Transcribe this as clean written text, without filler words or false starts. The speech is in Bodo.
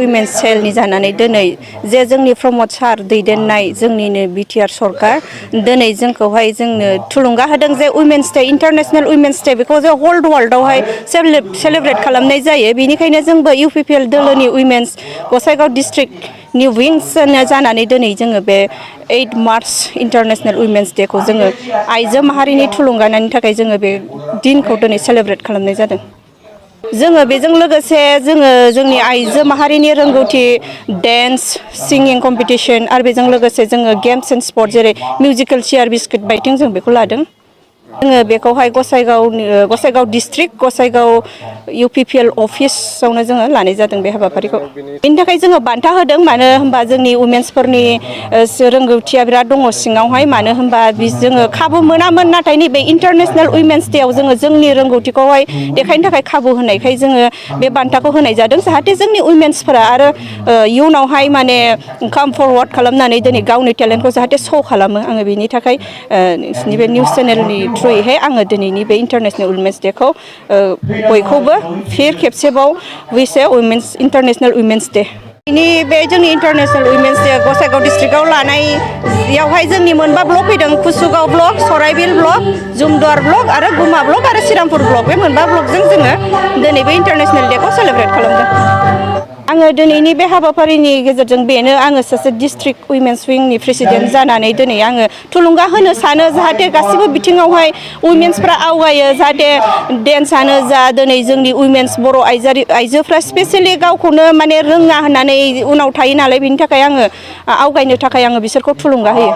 उइमेन्स सेलनि जानानै दिनै जे जोंनि प्रमद सार दैदेननाय जोंनिनो बिटिआर सरकार दिनै जोंखौहाय जोंनो थुलुंगा होदों जे women's day international women's day बेखौ जों हल वर्ल्डआवहाय सेलेब्रेट खालामनाय जायो। बेनिखायनो जोंबो इउ.प दोलोनि उइमेन्स गसाइगाव डिस्ट्रिक्टनि विंस जानानै दिनै जोङो बे 8 मार्च इन्टारनेशनेल उइमेन्स डेखौ जोङो आइजो माहारिनि थुलुंगानायनि थाखाय जोङो बे दिनखौ दिनै सेलेब्रेट खालामनाय जादों। जोङो बेजों लोगोसे जोङो जोंनि आइजो माहारिनि रोंगौथि डेन्स सिंगिं कम्पिटिशन आरो बेजों लोगोसे जोङो गेम्स एन्ड स्पर्ट जेरै मिउजिकेल चेयार बिस्कुट बाइटिं जों बेखौ लादों। जोङो बेखौहाय गसाइगाव डिस्ट्रिक्ट गसाइगाव इउ.प अफिसावनो जोङो लानाय जादों बे हाबाफारिखौ। बेनि थाखाय जोङो बान्था होदों मानो होनबा जोंनि उइमेन्सफोरनि रोंगौथिया बिराद दङ सिङावहाय मानो होनबा जोङो खाबु मोनामोन नाथाय नैबे इन्टारनेशनेल उइमेन्स डेआव जोङो जोंनि रोंगौथिखौहाय देखायनो थाखाय खाबु होनायखाय जोङो बे बान्थाखौ होनाय जादों जाहाथे जोंनि उइमेन्सफोरा आरो इयुनावहाय माने काम फरवार्ड खालामनानै दिनै गावनि टेलेन्टखौ जाहाथे श' खालामो आङो बेनि थाखाय नोंसिनि बे निउस चेनेलनि थ्रुयैहाय आङो दिनैनि बे इन्टारनेशनेल उइमेन्स डेखौ बयखौबो फिन खेबसेबाव उइस ए इन्टारनेशनेल उइमेन्स डे। बे जोंनि इन्टारनेशनेल उइमेन्स डे गसाइगाव डिस्ट्रिक्टआव लानायावहाय जोंनि मोनबा ब्लक फैदों कुसुगाव ब्लक, सराइबिल ब्लक, जुमदुवार ब्लक आरो गुमा ब्लक आरो श्रीरामपुर ब्लक बे मोनबा ब्लकजों जोङो दिनै बे इन्टारनेशनेल डेखौ सेलेब्रेट खालामदों। आङो दिनैनि बे हाबाफारिनि गेजेरजों बेनो आङो सासे डिस्ट्रिक्ट उइमेन्स विंनि प्रेसिडेन्ट जानानै दिनै आङो थुलुंगा होनो सानो जाहाथे गासिबो बिथिङावहाय उइमेन्सफ्रा आवगायो जाहाथे डेन्सआनो जा दिनै जोंनि उइमेन्स बर' आइजोफ्रा स्पेसियेलि गावखौनो माने रोङा होननानै उनाव थायो नालाय बेनि थाखाय आङो आवगायनो थाखाय आङो बिसोरखौ थुलुंगा होयो।